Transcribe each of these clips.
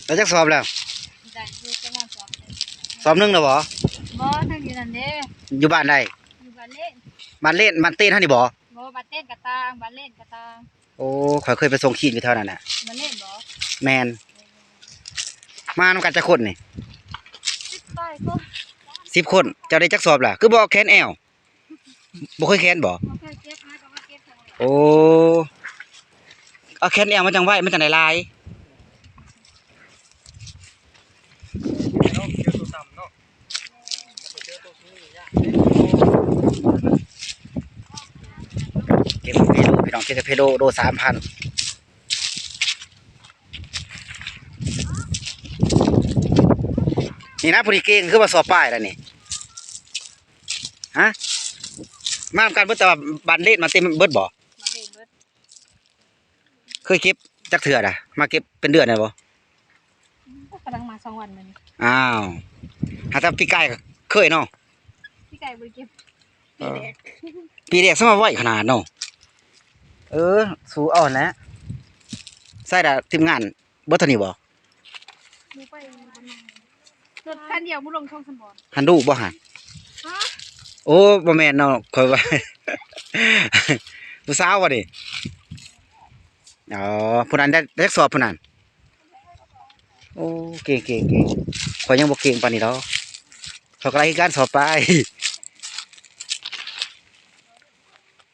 ໄດ້ຈັກສອບແລ້ວ? ໄດ້ຢູ່ປະມານສອບໜຶ່ງ ສອບໜຶ່ງແລ້ວບໍ່? ບໍ່ ທັງຢູ່ນັ້ນເດ້. ຢູ່ບ້ານໃດ? ຢູ່ບ້ານເລນ ບ້ານເລນ ບ້ານເຕນຫັ້ນນີ້ບໍ່? ບໍ່ ບ້ານເຕນກະຕ່າງ ບ້ານເລນກະຕ່າງ. ໂອ້ ຂ້ອຍເຄີຍໄປສົ່ງຄີນຢູ່ແຖວນັ້ນນະ. ມາເລນບໍ່? ແມ່ນ. ເອີ ມານຳກັນຈັກຄົນນີ້? ສິບປາຍຄົນ. ສິບຄົນ. ເຈົ້າໄດ້ຈັກສອບລະ? ຄືບໍ່ເອົາແຂນແອວ? ບໍ່ເຄີຍແຂນບໍ່? ບໍ່ເຄີຍເກັບ ຫາກໍມາເກັບຄັ້ງແລກ. ໂອ້ ເອົາແຂນແອວມັນຈັ່ງໄວ ມັນຈັ່ງໄດ້ຫຼາຍ. ເນາະ ເຈີໂຕຕ່ຳເນາະ. ເກັບເພໂລ ພີ່ນ້ອງ ເກັບເພໂລ ໂລສາມພັນ. ນີ້ນະ ຜູ້ທີ່ເກັ່ງຄືວ່າສອບປາຍແລ້ວນີ້ ຮະ? ມານຳກັນເບິດ ແຕ່ວ່າບ້ານເລນມາເຕັມເບິດບໍ່? ມາເລນເບິດ. ເຄີຍເກັບຈັກເທື່ອລະ? ມາເກັບເປັນເດືອນແລ້ວບໍ່? ກຳລັງມາສອງວັນມື້ນີ້. ອ້າວ ຫາແຕ່ປີກາຍກໍເຄີຍເນາະ. ປີກາຍບໍ່ໄດ້ເກັບ ເອີ ປີແລກ ປີແລກ ສະມາໄວຂະໜາດເນາະ. ເອີ ສູ້ເອົາຫັ້ນແຫຼະ. ໃສ່ລະ ທີມງານເບິດເທົ່ານີ້ບໍ່? ບໍ່ໄປ ລົດຄັນດຽວບໍ່ລົງຊ່ອງສຳບອນ. ຫັ້ນດຸບໍ່ຫັ້ນ? ຮະ? ໂອ້ ບໍ່ແມ່ນເນາະ ຂ້ອຍວ່າ ຜູ້ສາວບໍ່ນີ້? ອໍ ຜູ້ນັ້ນໄດ້ ໄດ້ຈັກສອບຜູ້ນັ້ນ? ໂອ້ ເກັ່ງໆໆ ຂ້ອຍຍັງບໍ່ເກັ່ງປານນີ້ດອກ. ຂ້ອຍກໍໄດ້ຄືກັນສອບປາຍ.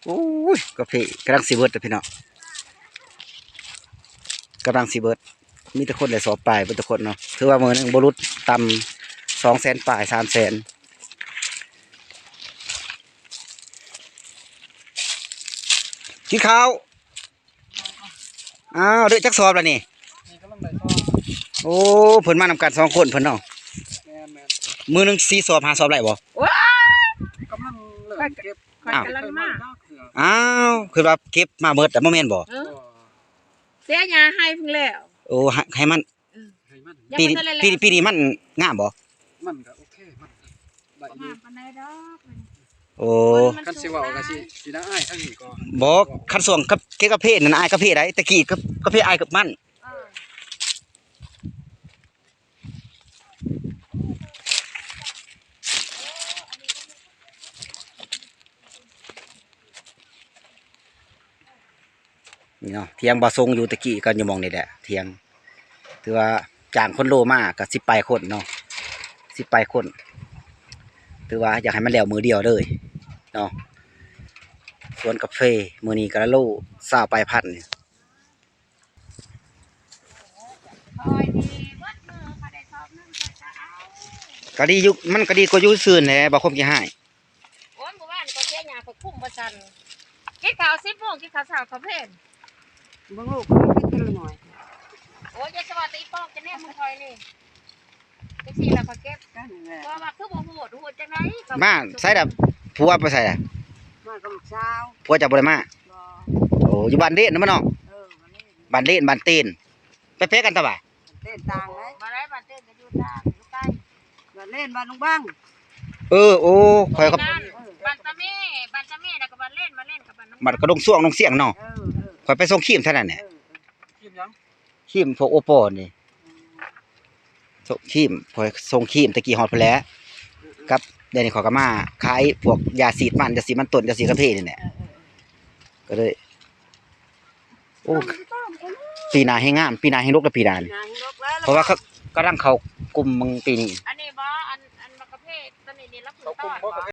ໂອ້ຍ ກາເຟກຳລັງຊິເບິດເດີພີ່ນ້ອງ ກຳລັງຊິເບິດ. ມີແຕ່ຄົນໄດ້ສອບປາຍເບິດທຸກຄົນເນາະ. ຖືວ່າມື້ໜຶ່ງບໍ່ຫຼຸດຕ່ຳສອງແສນປາຍ ສາມແສນ. ກິນເຂົ້າ. ອ້າວ ເດ້ຈັກສອບລະນີ້? ນີ້ກຳລັງໄດ້ສອງ. ໂອ້ ເພິ່ນມານຳກັນສອງຄົນເພິ່ນເນາະ. ແມ່ນໆ ມື້ໜຶ່ງສີ່ສອບ ຫ້າສອບໄດ້ບໍ່? ວ້າຍ ກຳລັງເລີ່ມເກັບ. ຂ້ອຍ ອ້າວ ກຳລັງມາ. ອ້າວ ຄືວ່າເກັບມາເບິດແລ້ວບໍ່ແມ່ນບໍ່? ເອີ ເສຍຫຍ້າໃຫ້ເພິ່ນແລ້ວ. ໂອ້ ໃຫ້ ໃຫ້ມັນ. ເອີ ໃຫ້ມັນ. ປີນີ້ ປີນີ້ມັນງາມບໍ່? ມັນກໍໂອເຄ ມັນໄດ້ຢູ່. ບໍ່ງາມປານໃດດອກ. ໂອ້ ຄັນຊິເວົ້າກໍຊິ ຊິໜ້າອາຍທາງນີ້ກໍ. ບໍ່ ຄັນຊ່ວງກັບ ເກັບກາເຟນັ້ນອາຍກາເຟໃດ ແຕ່ກີ້ກາເຟອາຍກັບມັນ. ເອີ ນີ້ເນາະ ຖຽງບ່າວຊົງຢູ່ຕະກີ້ກໍຢູ່ໝ່ອງນີ້ແຫຼະ ຖຽງ. ຖືວ່າຈ້າງຄົນໂລມາກໍສິບປາຍຄົນເນາະ ສິບປາຍຄົນ. ຖືວ່າຢາກໃຫ້ມັນແລ້ວມື້ດຽວເລີຍເນາະ. ສວນກາເຟມື້ນີ້ກໍລະໂລຊາວປາຍພັນ. ກໍດີຢູ່ ມັນກໍດີກວ່າຢູ່ຊື່ແຫຼະ ບໍ່ຄົມຂີ້ຮ້າຍ. ໂອ້ຍ ມື້ວານກໍເສຍຫຍ້າ ຂ້ອຍຄຸມບໍ່ທັນ. ກິນເຂົ້າສິບໂມງ ກິນເຂົ້າເຊົ້າເຂົ້າເພນ. ເບິ່ງລູກ ມັນເປັນເທື່ອໜ້ອຍ. ໂອ້ຍ ຢ່າສະວ່າແຕ່ອີປອກ ຈະແນມເບິ່ງຂ້ອຍນີ້. ຈັ່ງຊີ້ລະຂ້ອຍເກັບ. ເພາະວ່າຄືບໍ່ຮູ້ ຮູ້ຈັ່ງໃດກໍ. ມາໃສລະ? ຜົວໄປໃສລະ? ມາກັບລູກສາວ. ຜົວເຈົ້າບໍ່ໄດ້ມາ? ບໍ່. ໂອ້ ຢູ່ບ້ານເດນນະບໍ່ນ້ອງ? ເອີ ບ້ານເດນ ບ້ານເຕນ. ໄປແພກັນຕະຫວາ? ເຕນຕ່າງເດ້. ບໍ່ໄດ້ ບ້ານເຕນກໍຢູ່ຕ່າງ ຢູ່ໃກ້. ບ້ານເລນ ບ້ານລຸງບັງ. ເອີ ໂອ້ ຂ້ອຍກໍ ບ້ານຕາເມ ບ້ານຕາເມ ແລ້ວກໍບ້ານເລນ ບ້ານເລນກັບບ້ານລຸງບັງ ບ້ານກະດົງຊ່ວງ ດົງຊຽງເນາະ. ເອີ ເອີ ຂ້ອຍໄປສົ່ງຄຣີມເທົ່ານັ້ນແຫຼະ. ເອີ ຄຣີມຫຍັງ? ຄຣີມພວກໂອປໍນີ້. ອືມ ສົ່ງຄຣີມ ຂ້ອຍສົ່ງຄຣີມແຕ່ກີ້ຮອດພຸ້ນແຫຼະ. ອືມໆ ກັບດຽວນີ້ຂ້ອຍກໍມາຂາຍພວກຢາສີດມັນ ຢາສີດມັນຕົ້ນ ຢາສີດກາເຟນີ້ແຫຼະ. ເອີໆໆ ກໍເລີຍ ໂອ້ ປີໜ້າແຮງງາມ ປີໜ້າແຮງດົກແລ້ວ ປີໜ້ານີ້. ໜ້າແຮງດົກແລ້ວ ເພາະວ່າ ລະກະ ກຳລັງເຂົ້າກຸ່ມເບິ່ງປີນີ້. ອັນນີ້ບໍ່ ອັນ ອັນບັກກະເພດ ຕອນນີ້ນີ້ລະເພິ່ງຕອນ.